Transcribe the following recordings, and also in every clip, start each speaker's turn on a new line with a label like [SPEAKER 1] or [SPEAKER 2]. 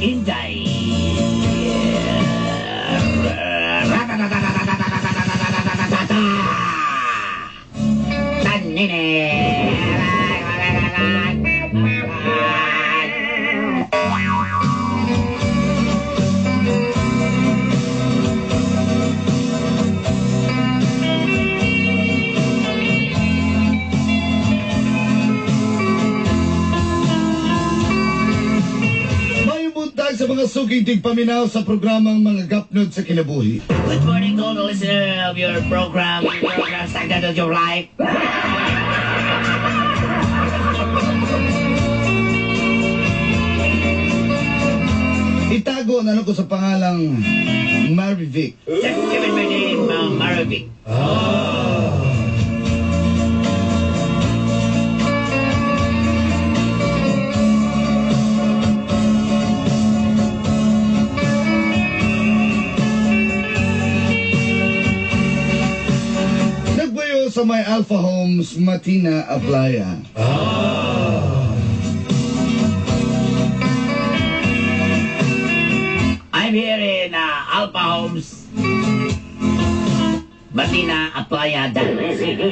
[SPEAKER 1] Inday. Tanini.
[SPEAKER 2] Sa mga suking tigpaminaw sa programang Mga Gapnod sa Kinabuhi.
[SPEAKER 1] Good morning to all the listener of your program Standard of Your Life.
[SPEAKER 2] Itago na lang ko sa pangalang Marivic.
[SPEAKER 1] Just give it my name, Marivic.
[SPEAKER 2] Nagbuyo sa may Alpha Homes, Matina, Aplaya.
[SPEAKER 1] I'm here in Alpha Homes, Matina, Aplaya, Davao City.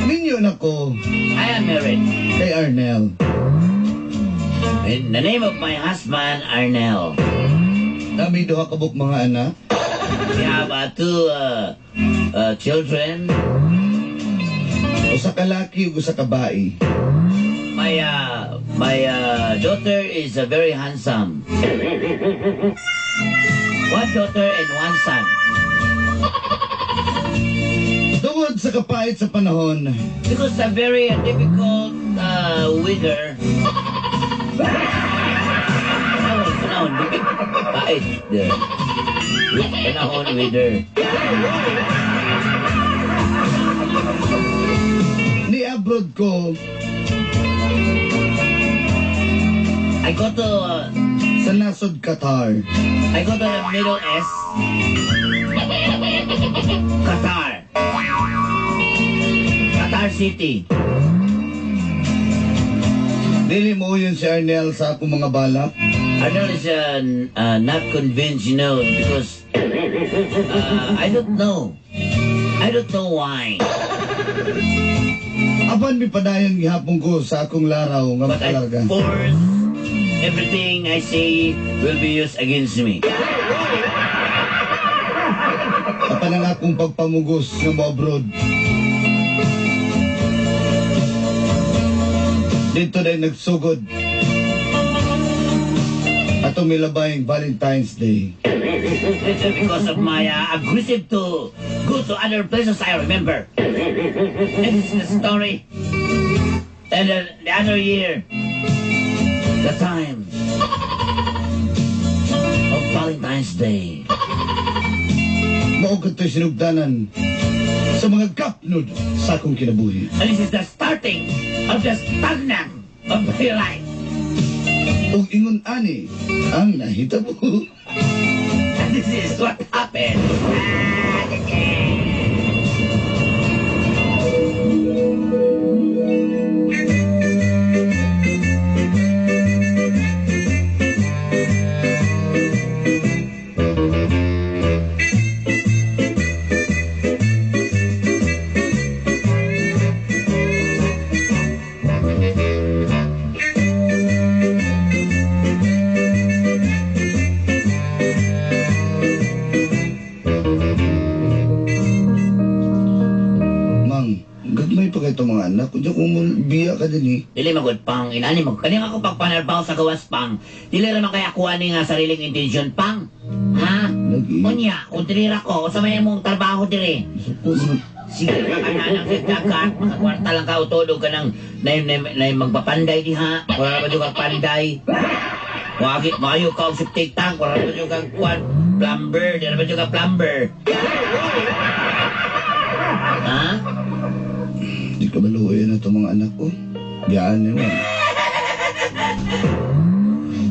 [SPEAKER 2] Ninyo na ko.
[SPEAKER 1] I am married.
[SPEAKER 2] Kay Arnel.
[SPEAKER 1] In the name of my husband, Arnel.
[SPEAKER 2] Dami duha kabuk mga anak.
[SPEAKER 1] We have two children.
[SPEAKER 2] Usa ka laki ug usa ka bae.
[SPEAKER 1] My daughter is very handsome. One daughter and one son.
[SPEAKER 2] Tungod sa kapait sa panahon.
[SPEAKER 1] Because a very difficult weather. Panahon, pait. Panahon, weather.
[SPEAKER 2] Ni abroad ko.
[SPEAKER 1] I go to
[SPEAKER 2] sa nasod Qatar.
[SPEAKER 1] I go to the Middle East. Qatar. Qatar City.
[SPEAKER 2] Dili mo yun si Arnel sa akong mga balak.
[SPEAKER 1] Arnel is not convinced, you know, because I don't know. I don't know why.
[SPEAKER 2] Apan mi padayon gihapon ko sa akong laraw nga
[SPEAKER 1] But I
[SPEAKER 2] makalarga.
[SPEAKER 1] force everything I say will be used against me.
[SPEAKER 2] Apan ang akong pagpamugos nga mo abroad. Dito na nagsugod. Atong milabayng Valentine's Day.
[SPEAKER 1] Because of my aggressive to go to other places, I remember. This is the story. And the other year, the time of Valentine's Day.
[SPEAKER 2] Mao kadto'y sinugdanan sa mga gapnod sa akong kinabuhi.
[SPEAKER 1] And this is the starting of the stagnant of my life.
[SPEAKER 2] Ug ingon ani ang nahitabo.
[SPEAKER 1] And this is what happened.
[SPEAKER 2] Mang, gagmay pa kayo mga anak. Kung kung biya ka din eh.
[SPEAKER 1] Dili magod pang inani mag. Kani ako pagpanarbaho sa gawas pang. Dili ra man kay ako ani nga sariling intensyon pang. Ha?
[SPEAKER 2] Lagi.
[SPEAKER 1] Unya, kung tinira ko, sa may imong trabaho diri. Sige ka na lang sa dagat, makakwarta lang ka utod ka nang nay magpapanday diha. Wala ba jud ka panday? Wagi maayo ka og septic tank, wala ba jud ka kwan plumber, di ba jud ka plumber? Ha?
[SPEAKER 2] Di ka baluoy na itong mga anak ko. Biyaan ni mo.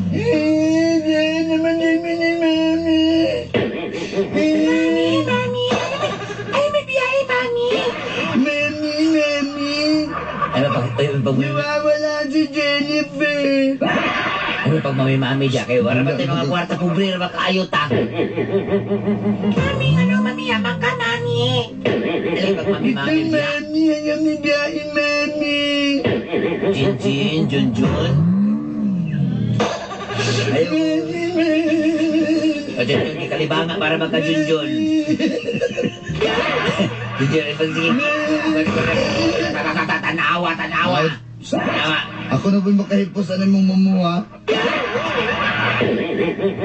[SPEAKER 2] Eh, naman ni mami.
[SPEAKER 1] Mami, mami. Ay, may biyahe, mami.
[SPEAKER 2] Mami, mami. Nawawala si Jennifer.
[SPEAKER 1] Ano pag mami-mami diya kayo? Wala ba tayo mga kwarta pobre ra ba kaayo ta? Mami, ano mami yaman ka, mami? Dali pag mami-mami
[SPEAKER 2] Ito,
[SPEAKER 1] diya.
[SPEAKER 2] mami. Ayaw ni biyahe, mami.
[SPEAKER 1] Jin Jin, Jun Jun. Ayaw.
[SPEAKER 2] Mami, mami.
[SPEAKER 1] O Jun Jun, gikalibanga para magka Jun Jun. Jun Jun, pag sige. Tanawa, tanawa. Tanawa.
[SPEAKER 2] Ako na ba'y makahipos ano mong mamuha?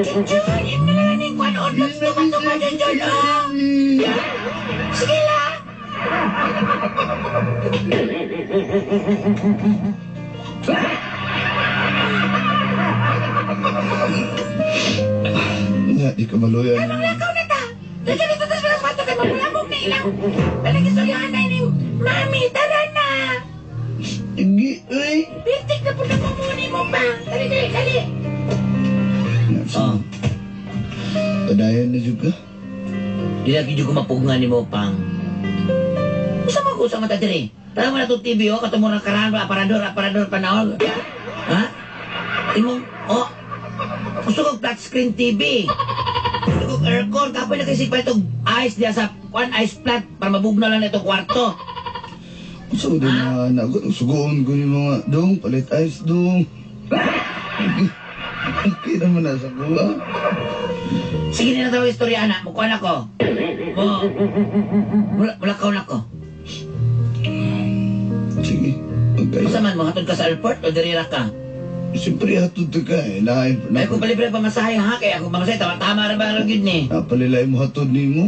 [SPEAKER 1] Jun Jun, yun na lang yung kwan. Odlots, tuma-tuma, Jun Jun. Oh. Sige lang.
[SPEAKER 2] Nga, di ka maluyan.
[SPEAKER 1] Anong lakaw na ta? Dito dito tas bilang kwarto kay mapulabog na ilang. Palagi istoryahan na ni Mami, tara na.
[SPEAKER 2] Sige, uy.
[SPEAKER 1] Pintik na po na mumuni mo pa. Dali, dali, dali.
[SPEAKER 2] Oh. Padayon na juga.
[SPEAKER 1] Di lagi juga mapugngan ni mo pang. Usa mo ko sa mata diri. Tara mo na itong TV oh, katong murang karahan ba aparador, aparador panahon. Ha? Imong oh. Gusto ko flat screen TV. Gusto ko aircon, kapoy na kasi pa itong ice diya sa one ice plant para mabugna lang na itong kwarto.
[SPEAKER 2] Sa ko din na anak ko, sugoon ko yung mga dong, palit ice dong. Okay naman na sa kuha.
[SPEAKER 1] Sige na daw istorya anak, mukuha na ko. Mo. Mula mula ka na ko.
[SPEAKER 2] Sige, okay.
[SPEAKER 1] Unsa man mo hatod ka sa airport o diri ra ka?
[SPEAKER 2] Siyempre, hatod ka eh. Lain,
[SPEAKER 1] Ay kung palibre pa masahe ha, kaya ako pamasahe tama-tama ra ba ra gyud ni.
[SPEAKER 2] Napalilay mo hatod ni mo.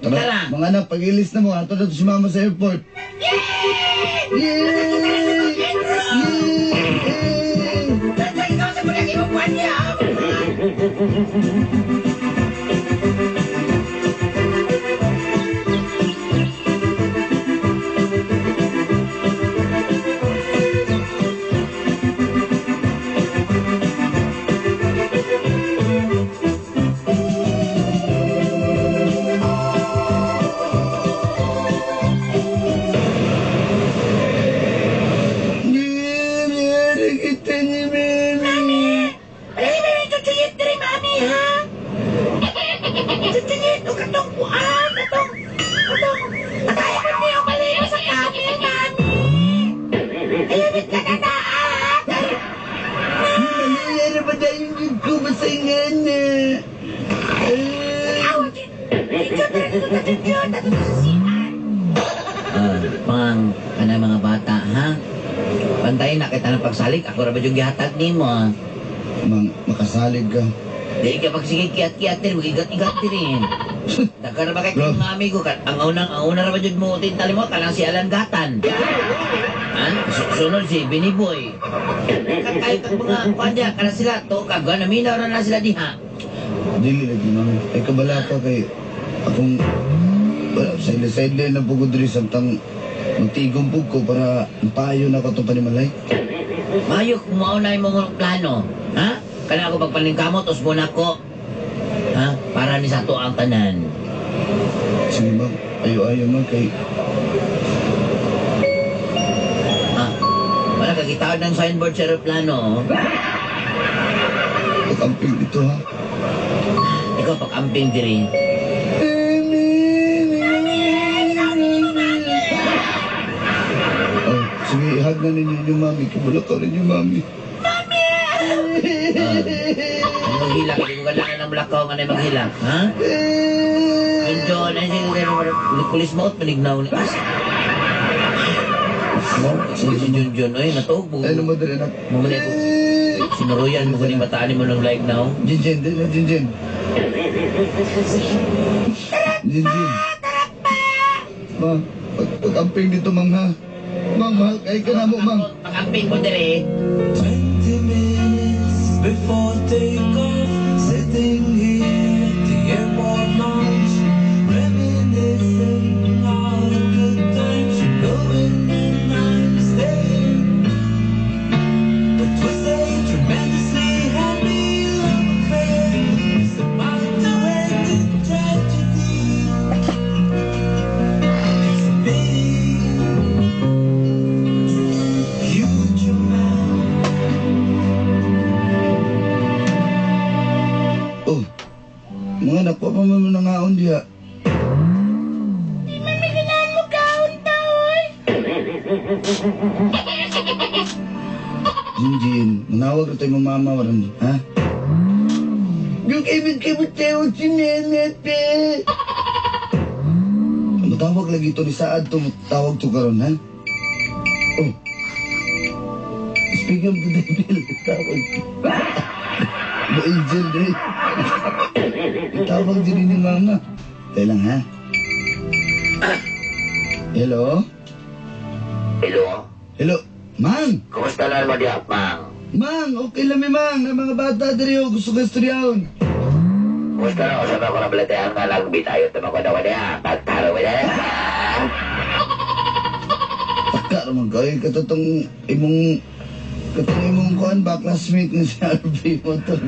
[SPEAKER 1] Tara.
[SPEAKER 2] Tara, mga anak, pag-ilis na mo, hatod na to si mama sa airport. Yay! Yay!
[SPEAKER 1] Tatay, ikaw sa muna kayo buwan niya.
[SPEAKER 2] Yay! Kita ni Mami!
[SPEAKER 1] Mami! Ay, mami, chuchuyit diri, mami, ha? Chuchuyit, o katong kuan, katong, katong, nakaya mo niyo maligo sa camel, mami! Ayun, ka na na, ah!
[SPEAKER 2] Mali, ano ba tayo yung ko basta nga na?
[SPEAKER 1] Awa, chuchuyit, chuchuyit, ato sa CR. Ah, pang, kana mga bata, ha? Pantayin na kita ng pagsalig, ako ra ba yung gihatag nimo, ah?
[SPEAKER 2] Mang, makasalig ka.
[SPEAKER 1] Dili ka pagsige kiat-kiat din, magigat-igat din. Daghan ra ba kay
[SPEAKER 2] Bro.
[SPEAKER 1] mga amigo ka? Ang una ra ba jud mo tintali mo kanang si Alan Gatan. Ha? Sunod si Benny Boy. Kay kag mga kuan diya kana sila to kag naminaw na na sila diha.
[SPEAKER 2] Dili lagi, mami. Ay, kabala ka kay akong wala, side-side na po ko diri samtang magtigom po ko para mapayo na ko itong panimalay.
[SPEAKER 1] Mayo kung mao na imong plano, ha? Kana ako pagpaningkamot usbon ako. Ha? Para ni sa ato ang tanan.
[SPEAKER 2] Sige, ma'am. Ayo-ayo, ma'am, kay
[SPEAKER 1] Ha? Wala kagitaon ng signboard sa aeroplano. Oh.
[SPEAKER 2] Pag-amping dito, ha?
[SPEAKER 1] Ikaw pag-amping diri.
[SPEAKER 2] Oh, sige, ihag na ninyo yung mami. Kabula ka rin yung mami.
[SPEAKER 1] Ah, ang maghilak, hindi ko kailangan ng blakaw nga na maghilak, ha? Yun, John, ay, sige, kulis mo at malignaw ni. As? Sige, si John John, ay, natuog mo.
[SPEAKER 2] Ay, ano mo dali, anak?
[SPEAKER 1] Mamali ako. Sinuruyan mo ko ni bataan mo ng like now.
[SPEAKER 2] Jinjin, dali na, Jinjin. Jinjin. Ma, pag-amping dito, ma'am, ha? Ma'am, mahal kay ka na mo, ma'am.
[SPEAKER 1] Pag-amping mo dire.
[SPEAKER 3] 20 minutes before takeoff, sitting here at the airport lounge, reminiscing all the good times, knowing that I'm staying. It was a tremendously happy love affair. It's about to end in tragedy. It's a pity you
[SPEAKER 2] Jinjin, manawag na tayo mong mama, waran, ha? Yung ibig tayo si Meme, pe. Matawag lagi ito ni Saad to, tawag to karon, ha? Oh. Speaking of the devil, tawag. The angel, eh. Tawag din ni mama. Tayo lang, ha? Hello?
[SPEAKER 1] Hello?
[SPEAKER 2] Hello? Mang!
[SPEAKER 1] Kumusta na mo diha, Mang?
[SPEAKER 2] Mang, okay lang mi, Mang. Ang mga bata diri, oh, gusto ka istoryaon.
[SPEAKER 1] Kumusta na usap ako na balatayan nga lang bitayo tama ko daw diha. Pagtaro mo diha.
[SPEAKER 2] Taka naman kayo. Katotong imong... Katong imong kuan ba, classmate nga si RV Motor.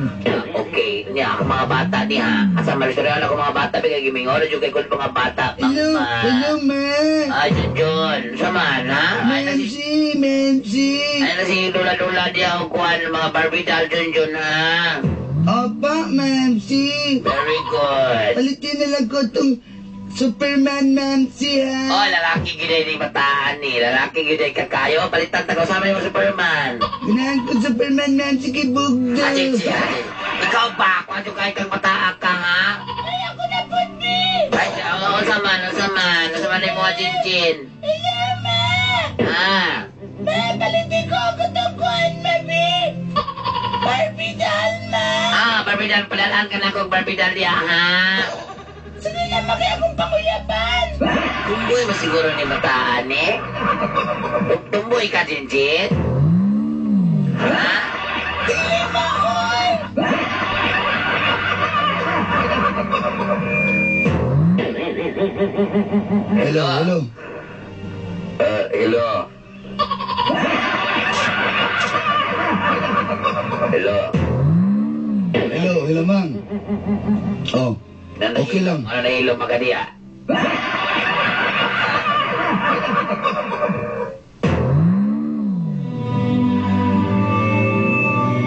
[SPEAKER 1] Okay, niya ako mga bata niya. Asa malistoryahan ako mga bata, bigay gimingon na kay kun mga bata. Mang,
[SPEAKER 2] Hello,
[SPEAKER 1] ma.
[SPEAKER 2] hello, ma.
[SPEAKER 1] Ay, John, sama na. Ay, na si,
[SPEAKER 2] Memsi, Memsi.
[SPEAKER 1] ay, na si Lula-Lula diha o kuan mga Barbie doll, John, John, ha?
[SPEAKER 2] Opa, Memsi.
[SPEAKER 1] Very good.
[SPEAKER 2] Palitin na lang ko itong Superman, Memsi,
[SPEAKER 1] Oh,
[SPEAKER 2] ha?
[SPEAKER 1] lalaki gid ni bataan ni. Lalaki gid kakayo. Palitan ta ko sama mo Superman.
[SPEAKER 2] Ganahan ko Superman, Memsi, kay Bugdo.
[SPEAKER 1] Ay, si, ay. Ikaw pa, kung ano kahit kang bataa ka, ha? Ay, ako na po, di! Ay, oo, sama, sama. Sama na yung mga chinchin.
[SPEAKER 4] Hello, ma!
[SPEAKER 1] Ah,
[SPEAKER 4] Ma, palitin ko ako itong kuhan, mami! Barbie doll, ma!
[SPEAKER 1] ah, Barbie doll, palalaan ka na akong Barbie doll diya, ha?
[SPEAKER 4] Sige na, maki akong panguyaban!
[SPEAKER 1] Tumboy mo siguro ni bataan, eh? Tumboy ka, chinchin? Ha?
[SPEAKER 4] Dili ba, oy!
[SPEAKER 2] Hello, hello.
[SPEAKER 1] Hello. Hello.
[SPEAKER 2] Hello, hello, Mang. Oh, okay lang.
[SPEAKER 1] Ano nahilo magadiya?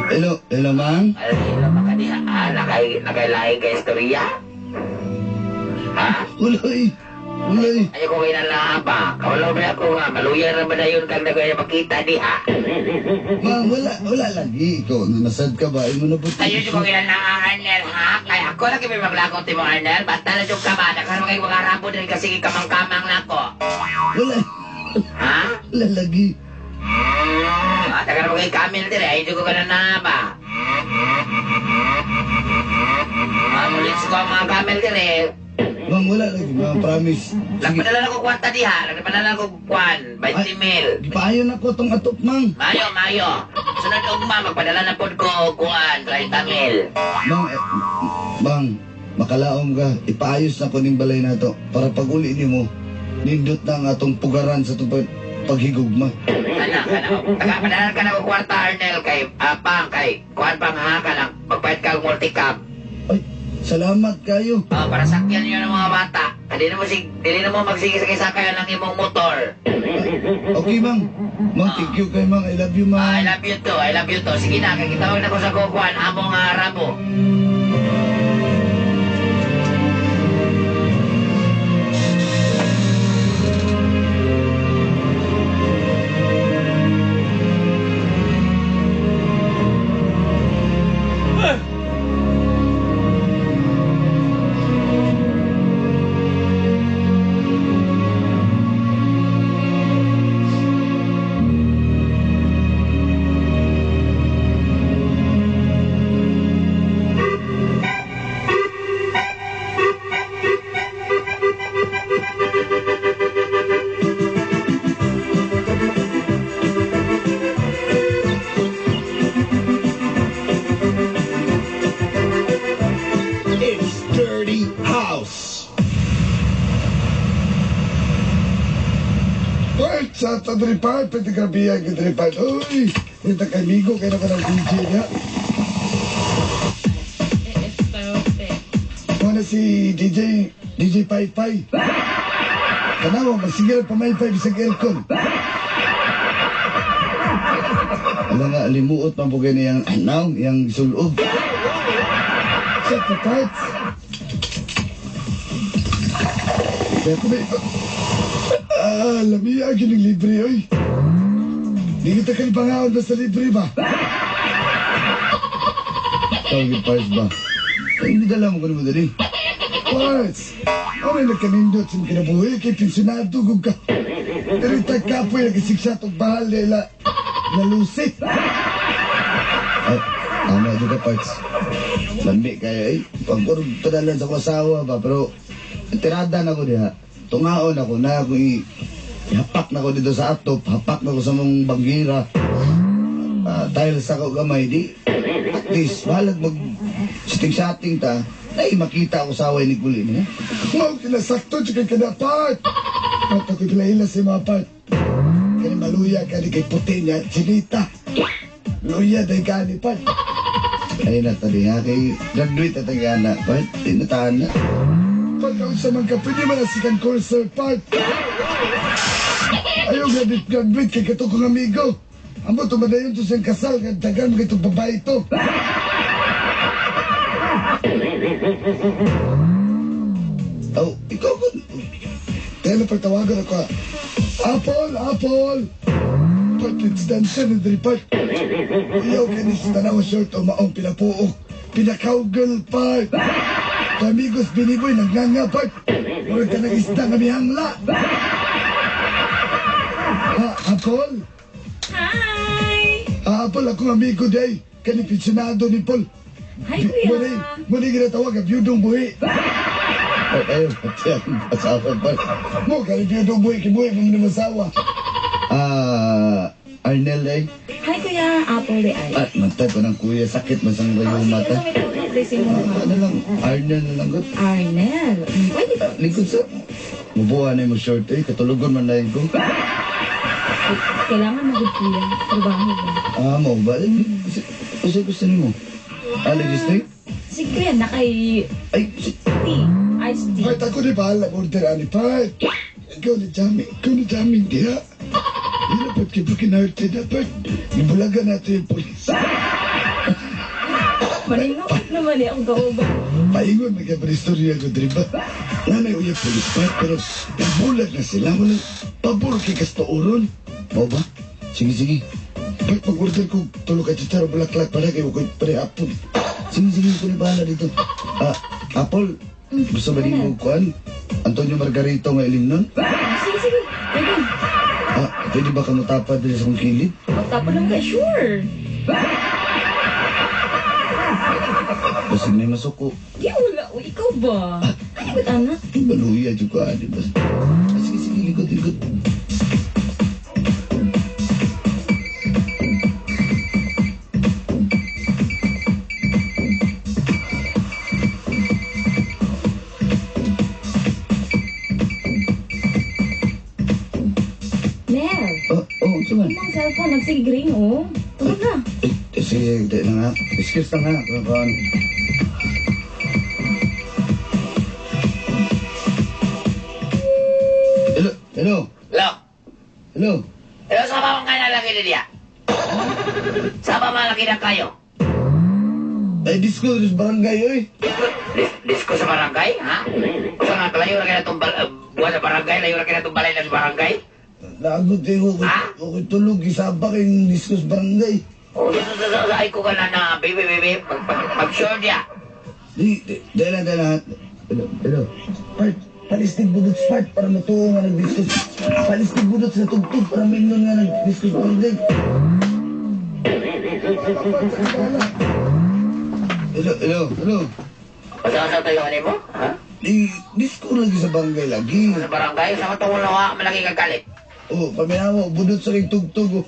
[SPEAKER 2] Hello, hello, Mang.
[SPEAKER 1] Ano nahilo magadiya? Ah, nakailaing ka istorya? Ha?
[SPEAKER 2] Uloy, uloy.
[SPEAKER 1] Ayaw ko kayo ba? Kawalaw ba ako nga? Maluya na ba na yun kang nagaya makita diha?
[SPEAKER 2] Mang, wala, wala lagi. Ikaw, nasad ka ba? Imo na po.
[SPEAKER 1] Ayaw ko kayo na Arnel, ha? Kaya ako lagi may maglakong timo, Arnel. Basta na yung ka ba? Nagkaroon kayo mga rabo din kasi kamang-kamang na ako.
[SPEAKER 2] Wala,
[SPEAKER 1] Ha?
[SPEAKER 2] wala lagi.
[SPEAKER 1] Ah, nagkaroon kayo camel din eh. Ayaw ko ka na ba? Ah, mulit ko ang mga camel din eh.
[SPEAKER 2] Mang, wala lagi, Mang. Promise. Sige.
[SPEAKER 1] Nagpadala na ko kwarta diha. Nagpadala na ko kwan. 20 mil.
[SPEAKER 2] Gipaayon ako tong atop, Mang.
[SPEAKER 1] Mayo, mayo. Sunod ugma, magpadala na pod ko kuan, 30 mil.
[SPEAKER 2] Mang, eh, Mang, makalaom ka. Ipaayos na ko ning balay na to para pag uli nimo, nindot na ang atong pugaran sa itong paghigugma.
[SPEAKER 1] Ana, ana. Taga, padala ka na ko kwarta, Arnel, kay, pang, kay, kuan pang ha ka lang. Magbayad ka og multicab.
[SPEAKER 2] Ay, salamat kayo.
[SPEAKER 1] Oh, para sakyan niyo ng mga bata. Dili na mo sig, dili na mo magsige-sige ng imong motor.
[SPEAKER 2] Okay, Mang. Mang, thank you kay Mang. I love you, Mang.
[SPEAKER 1] Ah, I love you too. I love you too. Sige na, kay gitawag na ko sa kukuan among rabo.
[SPEAKER 5] It's Dirty House.
[SPEAKER 2] Uy, sa 35, pwede grabe yan, 35. Uy, ito kamigo, kaya na ka ng DJ niya. Muna si DJ, DJ Pai Pai. Tanawa, masigil pa may 5 sa aircon. Alam nga, limuot man po kayo niyang anaw, yang sulob. Set the parts. Kaya kumi... Ah, lami, ang gining libre, oy.
[SPEAKER 5] Di kita kang pangaon basta libre ba?
[SPEAKER 2] Tawag yung parts ba? Ay, hindi dala mo ko naman dali.
[SPEAKER 5] Parts! Ano yung nagkanindot sa mga kinabuhi kay pensionado kung ka. Pero tagkapoy nagisiksat og bahal nila na lusi.
[SPEAKER 2] Ay, tama juga parts. Lambi kayo eh. Pagkurog padalan sa akong asawa ba, pero tirada na ko diha. Tungaon ako na ako hapak na ko dito sa atop, hapak na ko sa mong banggira. Dahil sa ko gamay di, at least, balag mag siting-sating ta, na makita ako sa away ni Kulin. Eh?
[SPEAKER 5] Mao kinasakto jud kay kada part. Part ako gilaila sa mga part. Kani maluya kani kay puti niya sinita. Luya day kani part.
[SPEAKER 2] Ay na tali ha, kay graduate at ang ana, part, tinataan na.
[SPEAKER 5] Part ako sa mga pwede man ang second course sir part. Ayaw graduate graduate kay kato kong amigo. Amo tumadayon to siyang kasal nga dagan mga itong babae ito.
[SPEAKER 2] Oh, ikaw ko.
[SPEAKER 5] Kaya na pagtawagan ako. Apple, Apple! Part it's dancer na diri part. Iyaw kani sa tanawa short o maong pinapuok. Pinakawgirl part. Amigos biniboy nagnganga part. Murag ka ng isda nga mihangla. Ha, Apple?
[SPEAKER 6] Hi!
[SPEAKER 5] Ah, Apple, akong amigo day. Kani pensionado ni Paul.
[SPEAKER 6] Hi, kuya!
[SPEAKER 5] Muni, muni ginatawag ang biyudong buhi.
[SPEAKER 2] Ay, ayaw, pati ang asawa pa.
[SPEAKER 5] Mo, kani biyudong buhi, kibuhi mo ni masawa.
[SPEAKER 2] Ah, Arnel eh.
[SPEAKER 6] Hi, kuya! Apple de ay.
[SPEAKER 2] Ay, mantay pa ng kuya, sakit man sang
[SPEAKER 6] Oh,
[SPEAKER 2] rayong
[SPEAKER 6] sige,
[SPEAKER 2] mata.
[SPEAKER 6] ano may tawag na mo?
[SPEAKER 2] Ano lang, Arnel na lang. God.
[SPEAKER 6] Arnel. Pwede ba?
[SPEAKER 2] Lingkod sa, mabuha na yung short eh, katulogon man na yun ko.
[SPEAKER 6] Kailangan magod kuya. Trabaho ba?
[SPEAKER 2] Ah, mo ba? Kasi gusto niyo mo? Ah, logistic?
[SPEAKER 6] Sige, kuya, nakay
[SPEAKER 2] Ay, si,
[SPEAKER 6] tea. Iced tea.
[SPEAKER 5] Part ako di bahala order ani part. Ikaw ni Jamie, ikaw ni Jamie diha. Yun na part kay broken hearted na part. Ibulagan natin yung polis.
[SPEAKER 6] Maningot naman eh. Ang gauba.
[SPEAKER 5] Paingon may kaya istorya ko diri ba? Nanay uya polis part pero nabulag na sila. Wala pabor kay kastooron.
[SPEAKER 2] mo ba? Sige, sige.
[SPEAKER 5] Part pag-order ko tulo ka chicharo bulaklak para kay ko parehapon.
[SPEAKER 2] Sige, sige, ko ni bahala dito. Ah, Apple, gusto ba niyo kuan? Antonio Margarito nga ilim nun?
[SPEAKER 6] Sige, sige. Pwede.
[SPEAKER 2] Ah, pwede ba ka matapad dito sa kong kilid?
[SPEAKER 6] Magtapon lang kayo. Sure.
[SPEAKER 2] Basig may masuko.
[SPEAKER 6] Di wala. O, ikaw ba? Ano ba't anak?
[SPEAKER 2] Baluya juga, di ba? Ah, sige, sige, likod, likod.
[SPEAKER 6] Mel.
[SPEAKER 2] Oh, oh, unsa man?
[SPEAKER 6] Ang cellphone, nagsigring, oh. Tugod na.
[SPEAKER 2] Eh, sige, di na nga. Excuse lang ha. Kakaan. Hello, hello,
[SPEAKER 1] Hello?
[SPEAKER 2] hello.
[SPEAKER 1] Hello, sa ba mga nalaki ni diya? Sa ba mga laki na kayo?
[SPEAKER 2] Ay, disco, sa barangay, oy.
[SPEAKER 1] Disco sa barangay, ha? Sa nga, layo na kayo na itong buwan sa barangay, layo na kayo na itong balay na sa barangay?
[SPEAKER 2] Lagot eh, okay,
[SPEAKER 1] Ha?
[SPEAKER 2] okay tulog, isaba kayong disco sa barangay.
[SPEAKER 1] O, sa ay ko ka na na, baby, baby, pag sure diya.
[SPEAKER 2] Di, di, di lang, di lang. Hello, hello. Part, palistig budots part para matuo nga nag-disco. Palistig budots na tugtog para mingon nga nag-disco sa barangay. Hello, hello, hello.
[SPEAKER 1] Basta-basta tayo ano mo, ha?
[SPEAKER 2] Di, disco lagi sa barangay lagi.
[SPEAKER 1] Sa barangay, sa matungol na nga, malaki kang kalit.
[SPEAKER 2] Oh, paminawa, budot sa ring tugtog. Oh.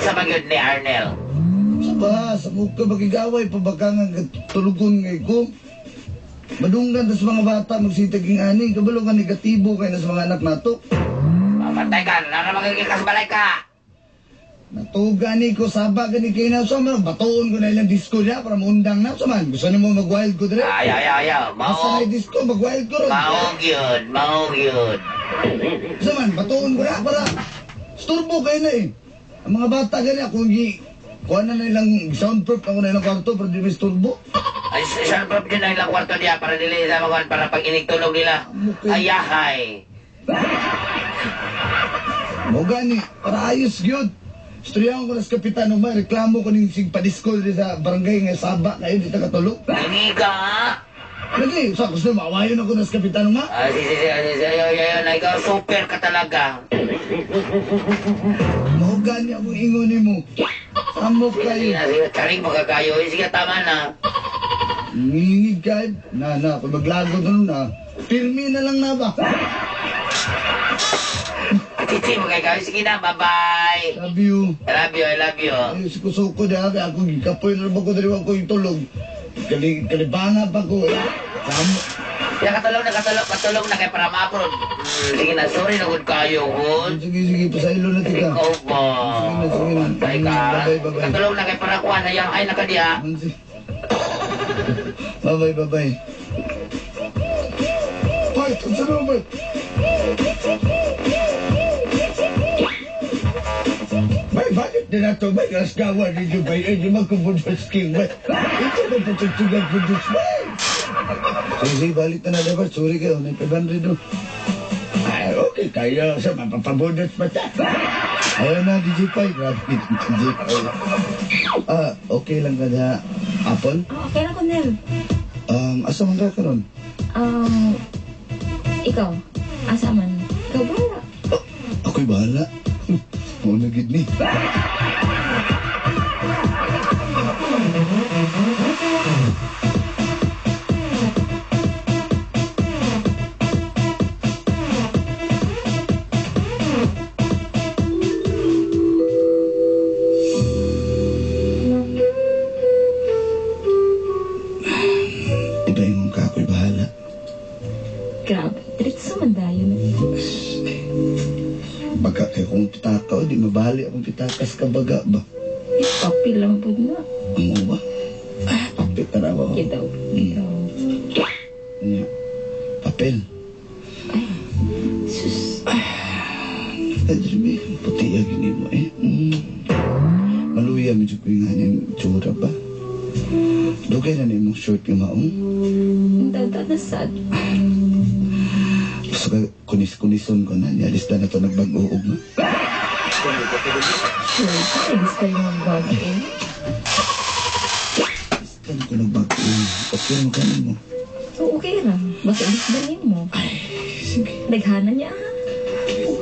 [SPEAKER 1] Sa magyud ni Arnel.
[SPEAKER 2] Sa ba, sa mukha makigaway, pabaka nga tulugon ngay ko. Madunggan tas mga bata magsitag ing ani, kabalo nga negatibo kay na sa mga anak nato.
[SPEAKER 1] Patay ka, nana magiging ka.
[SPEAKER 2] Natuga ni ko, saba gani kay na sa man, batuon ko na ilang disco niya para maundang na sa man. Gusto nimo mag-wild ko dire?
[SPEAKER 1] Ayaw, ayaw, ayaw.
[SPEAKER 2] Basta
[SPEAKER 1] Mao,
[SPEAKER 2] na disco, mag-wild ko ron.
[SPEAKER 1] maog yun, maog yun.
[SPEAKER 2] Sa man, batuon ko na para storbo kayo na eh. Ang mga bata gani ako gi kuha na ilang soundproof ako na ilang kwarto para di may storbo.
[SPEAKER 1] Ay, isang prop din ang ilang kwarto niya para dili sa mga para pag inig tulog nila.
[SPEAKER 2] Okay.
[SPEAKER 1] Ayahay.
[SPEAKER 2] Mo gani, para ayos gyud. Istoryahan ko na sa kapitan may reklamo ko ning sig padisko diri sa barangay nga saba kayo di ta katulog.
[SPEAKER 1] Lagi ka, ha?
[SPEAKER 2] Lagi, sa gusto maawayon ako na sa kapitan ma.
[SPEAKER 1] Ah, sige, sige, sige, sige, ayo, ayo, na ikaw, super ka talaga.
[SPEAKER 2] Mao gani akong ingon nimo. Samok
[SPEAKER 1] Sige,
[SPEAKER 2] kayo.
[SPEAKER 1] sige, sige, charing mo kagayo. Sige, tama na.
[SPEAKER 2] Ngingig ka. Na, na, kung maglagot na na, pirmi na lang na ba?
[SPEAKER 1] Chichi mo kagayo. Sige na, bye-bye.
[SPEAKER 2] Love you.
[SPEAKER 1] I love you, I love you.
[SPEAKER 2] Ay, suko-suko na kaya ako gikapoy na ba ko diri ko yung tulog. Kali kalibanga pa ko. Eh. Samo.
[SPEAKER 1] Kaya katulog na, katulog, katulog na kay para ma-upload. Sige na, sorry na good kayo, good.
[SPEAKER 2] Sige, sige, pasailo na tika.
[SPEAKER 1] Ikaw ba?
[SPEAKER 2] Sige na, sige na.
[SPEAKER 1] Bye ka.
[SPEAKER 2] Bye-bye, bye-bye.
[SPEAKER 1] Katulog na kay para kuha na yang ay nakadiya.
[SPEAKER 2] Bye-bye, bye-bye.
[SPEAKER 5] Part, unsa naman, Bart?
[SPEAKER 2] May balik din na to, may rasgawa ninyo ba? Ay, di magkumbundos king ba? Ito ba patagtugan bundos ba? Sige, sige, balik na na, dapat. Sorry kayo, may 500 do.
[SPEAKER 5] Ay, okay kayo. Sa mapapabundos pa ta.
[SPEAKER 2] Ayaw na, DJ Pai. Grabe, DJ Pai. Ah, okay lang ka na, Apple?
[SPEAKER 6] Ah, okay lang ko, Nel.
[SPEAKER 2] Asa man ka karon?
[SPEAKER 6] Ikaw, asa man? Ikaw bahala.
[SPEAKER 2] Oh, ako'y bahala. Oo na gid ni. Iba yung ka, ako'y bahala.
[SPEAKER 6] Grabe, diretso man dayon.
[SPEAKER 2] Baga kay kung pitaka, o di mabali akong pitakas ka baga ba?
[SPEAKER 6] Eh, papil lang po na.
[SPEAKER 2] Amo ba? Ah, papel ka na ba?
[SPEAKER 6] Kitaw. Ikaw.
[SPEAKER 2] Anya, papel.
[SPEAKER 6] Ay, sus.
[SPEAKER 2] Ay, Jeremy, puti ang gini mo eh. Maluya, medyo ko yung yung tsura ba? Dugay na na imong short nga maong.
[SPEAKER 6] Ang tata na sad.
[SPEAKER 2] Gusto ka, kunis-kunison ko na. Nialis na na ito nagbag-uog na.
[SPEAKER 6] Sure, ay, gusto yung magbag eh.
[SPEAKER 2] Gusto ko nagbag-uog. Okay mo kanin mo.
[SPEAKER 6] So, okay lang. Basta ibig mo.
[SPEAKER 2] Ay, sige.
[SPEAKER 6] Daghana niya ha.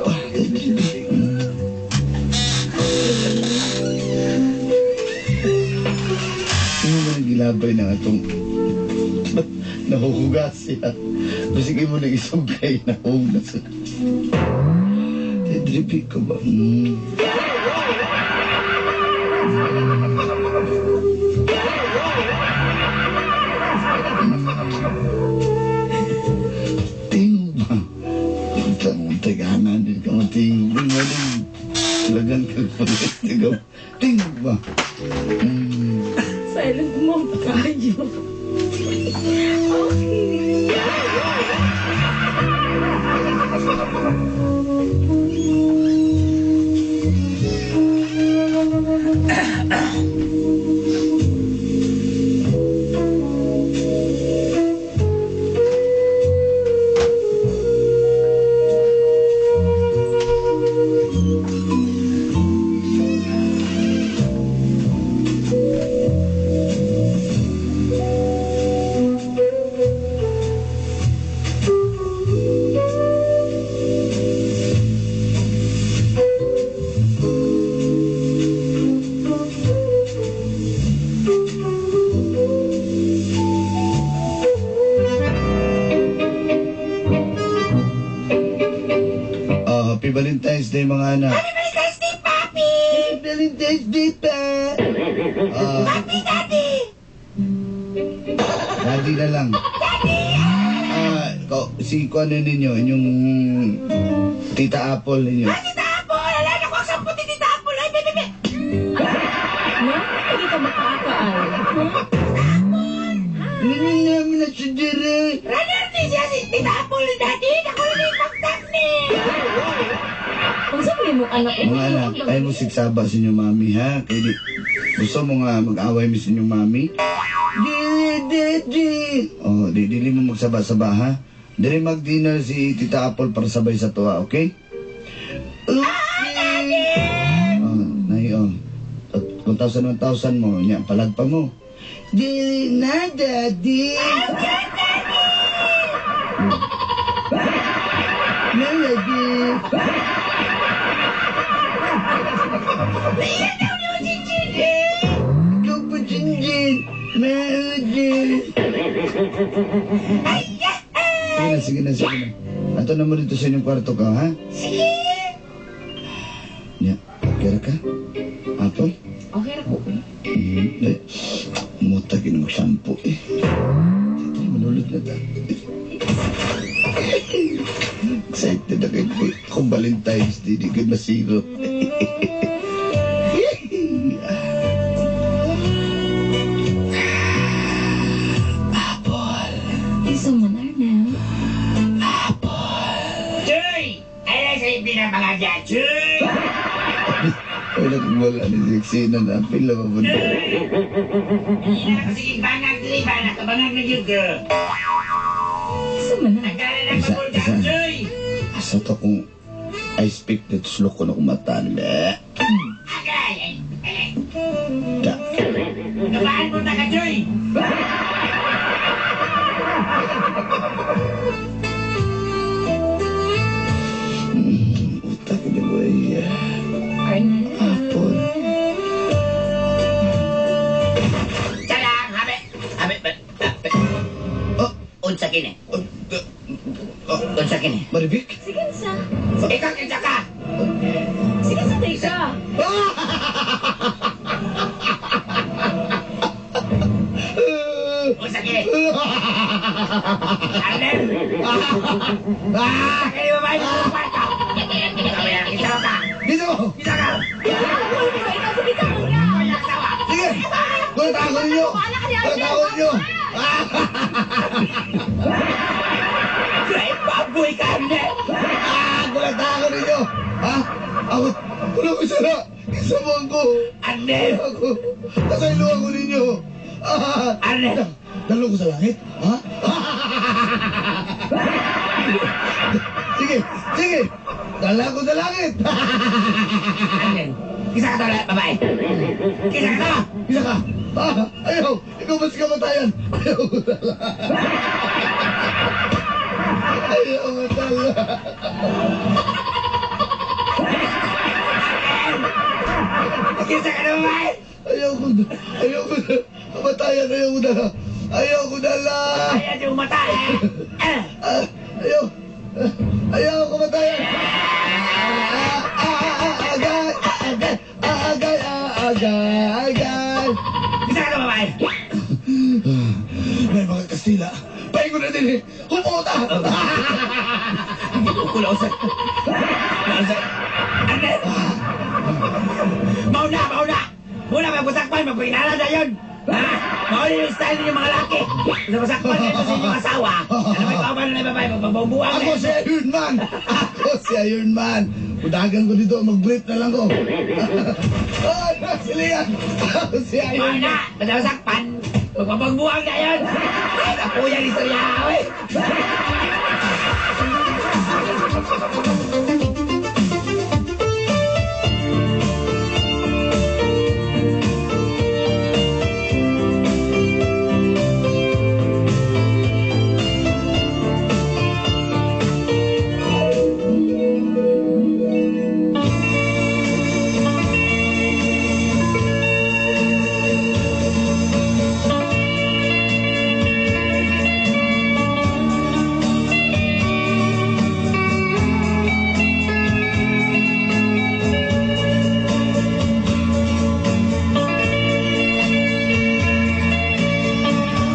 [SPEAKER 2] Ah, Jeremy. Ano ba nagilabay na itong nahuhugas siya? Basig mo nag-isugay na hugas. Drippy ka ba? Tingog ba? Tagahanan din ka matingog. Lagan ka pa. Tingog ba?
[SPEAKER 6] Silent mode kayo. Okay.
[SPEAKER 2] Oh, happy Valentine's Day mga anak.
[SPEAKER 4] Happy Valentine's Day, Papi!
[SPEAKER 2] Happy Valentine's Day pa!
[SPEAKER 4] Papi, Daddy!
[SPEAKER 2] Daddy na lang.
[SPEAKER 4] Daddy!
[SPEAKER 2] Ah, si kuano ninyo, inyong Tita Apple ninyo.
[SPEAKER 4] Ay, Tita Apple! Alala ko ang samputi, Tita Apple! Ay, bebe, bebe!
[SPEAKER 6] Ma, hindi ka makaakaal.
[SPEAKER 2] Ninyo namin na si Jerry.
[SPEAKER 4] Runner ni siya si Tita Apple ni Daddy! Ako na yung pagtap ni!
[SPEAKER 6] Kung sa mo anak,
[SPEAKER 2] Mga anak, ay mo sigsaba sa inyong mami, ha? Kaya di, gusto mo nga mag-away mi sa inyong mami? Dili, di, di. Oh, di, dili mo magsaba-saba, ha? Dili mag-dinner si Tita Apple para sabay sa tuwa, okay? 1,000, 1,000 mo. Nya, palag pa mo. Dili na, daddy. Na, daddy. Ikaw pa, Jinjin. Maudin. Sige na, sige na, sige na. Ato na mo dito sa inyong kwarto ka, ha?
[SPEAKER 4] Sige.
[SPEAKER 2] Nya, okay ra ka? Apple?
[SPEAKER 6] Okay ra ko eh.
[SPEAKER 2] Eh, muta gina mag-shampoo eh. Sige, manulod na ta. Excited na kayo. Akong Valentine's Day, di kayo masiro. Apple.
[SPEAKER 6] Isa man, Arnel.
[SPEAKER 1] Chuy! Ay, sa ibig ng mga dyan, Chuy!
[SPEAKER 2] Wala kong wala ni Sexina na. Pila pa po na.
[SPEAKER 1] Hindi na ako sige bangag dili ba? Nakabangag na yun ka.
[SPEAKER 6] Isa man na.
[SPEAKER 1] Nagkala na pabulga,
[SPEAKER 2] Isa.
[SPEAKER 1] Chuy!
[SPEAKER 2] Asa to kung I speak that slow ko na kumata nila.
[SPEAKER 1] Agay! Ay, ay,
[SPEAKER 2] Da.
[SPEAKER 1] Nabaan mo na ka, Chuy!
[SPEAKER 2] Utak ni boy.
[SPEAKER 6] Arnel.
[SPEAKER 2] Apple.
[SPEAKER 1] Salang! Habe! Habe! Habe!
[SPEAKER 2] Oh,
[SPEAKER 1] Unsa kini?
[SPEAKER 2] oh, oh,
[SPEAKER 1] Unsa kini?
[SPEAKER 2] Maribik?
[SPEAKER 6] Sige sa.
[SPEAKER 1] Ikaw kinsa ka?
[SPEAKER 6] Sige sa teka.
[SPEAKER 1] Unsa kini? Arnel!
[SPEAKER 2] Ah!
[SPEAKER 1] Unsa kini babae mo sa kwarto? Ikaw yan, kinsa ka?
[SPEAKER 2] Dito mo!
[SPEAKER 1] Kinsa ka?
[SPEAKER 6] Ikaw sa kita mo ka.
[SPEAKER 1] Ikaw yung asawa!
[SPEAKER 2] Sige! Wala ako ninyo!
[SPEAKER 6] Wala ka ni
[SPEAKER 2] Wala
[SPEAKER 6] Arnel.
[SPEAKER 2] ako ninyo!
[SPEAKER 1] Ay, baboy ka, Arnel!
[SPEAKER 2] Ah! Wala ako ninyo! Ha? Ako, wala ko sara! Isabuan ko!
[SPEAKER 1] Arnel!
[SPEAKER 2] Ako, kasailuan ko ninyo! Ah!
[SPEAKER 1] Arnel!
[SPEAKER 2] Dalo ko sa langit? Ha? Sige! Sige! Dala ko sa langit!
[SPEAKER 1] Arnel! Isa ka to, babae! Isa ka to!
[SPEAKER 2] Isa ka! Ah, ayaw! Ikaw ba si kamatayan? Ayaw ko dala! Ayaw ko dala!
[SPEAKER 1] Isa ka na, babae!
[SPEAKER 2] Ayaw ko ayaw ko kamatayan! Ayaw ko dala! Ayaw ko dala!
[SPEAKER 1] Ayaw yung mata, eh! Ah!
[SPEAKER 2] Ah, ayaw! Ayaw ko kamatayan! Ah, ah, ah, agay! Agay! Agay! Agay! Agay!
[SPEAKER 1] Isa ka na, babae!
[SPEAKER 2] May mga Kastila! Pahingo na din eh! Humuta!
[SPEAKER 1] Kulo sa... Sa... Arnel! Mauna! Mauna! Muna, magpasakpan! Magpakilala na yun! Ha? Mauna yung style ninyo mga laki! Sa pasakpan nito sa inyong asawa, ano may kauban na babae, magbabubuang
[SPEAKER 2] Ako si Iron Man! Ako si Iron Man! Udagan ko dito, mag-brief na lang ko. Oh, nasilihan! Ako si Iron
[SPEAKER 1] Mauna!
[SPEAKER 2] Man!
[SPEAKER 1] Magpasakpan! Magpapagbuang na yun! Ay, kapuya ni Surya! Uy!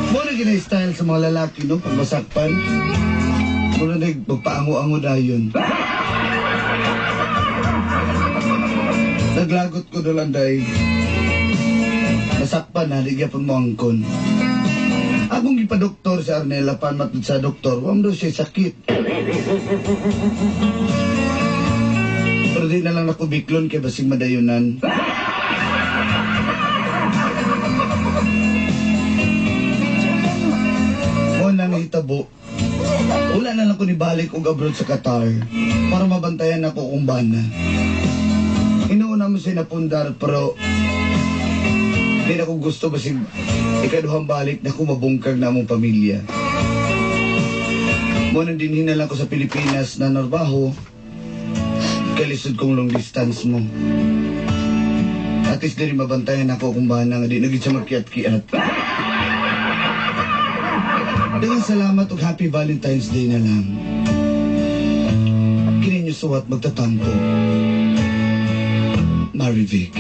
[SPEAKER 2] Muna gina-style sa mga lalaki, no? Pag masakpan. Muna nagpaango-ango dayon. Naglagot ko na lang dahil nasakpan na, di gyapon mo angkon. Akong gipadoktor si Arnela pan matud sa doktor, wam daw siya sakit. Pero di na lang ako biklon kay basing madayunan. Mo na nahitabo. Wala na lang ko nibalik og abroad sa Qatar para mabantayan ako kung bana. Inuuna mo siya napundar pero Di na ko gusto basig ikaduhang balik na ko mabungkag na among pamilya. Mao nang dinhi na lang ko sa Pilipinas na narbaho, kalisod kong long distance mo. At least diri mabantayan ako kung bana nga di na gid siya magkiat-kiat. Daghang salamat ug Happy Valentine's Day na lang. Kini inyo suwat magtatampo. Marivic.